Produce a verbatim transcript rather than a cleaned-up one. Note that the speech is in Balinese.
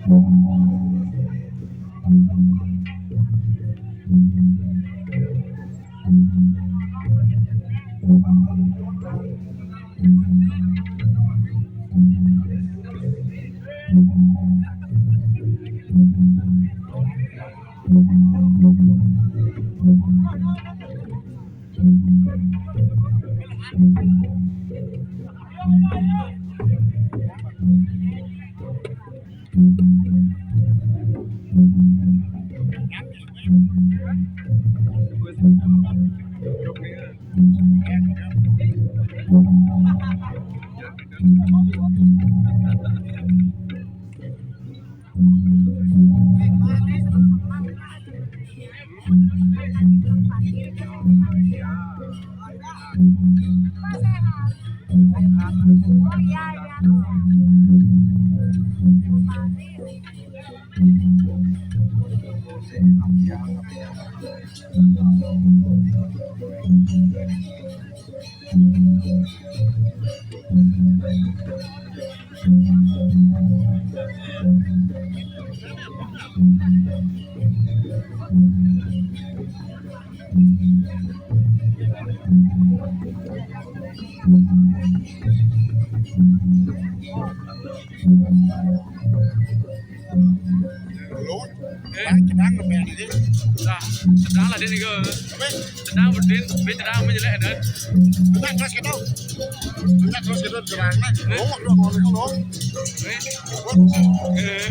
Lố. Ê. Đang cái đang là mẹ này chứ. Dạ. Đang là đến cái. Bên. Đang một đến, bên đang mới lại đến. Đang là cái đâu? Đang là cái đâu? Cái đang này. Lố, lố, lố, lố. Ê. Ê.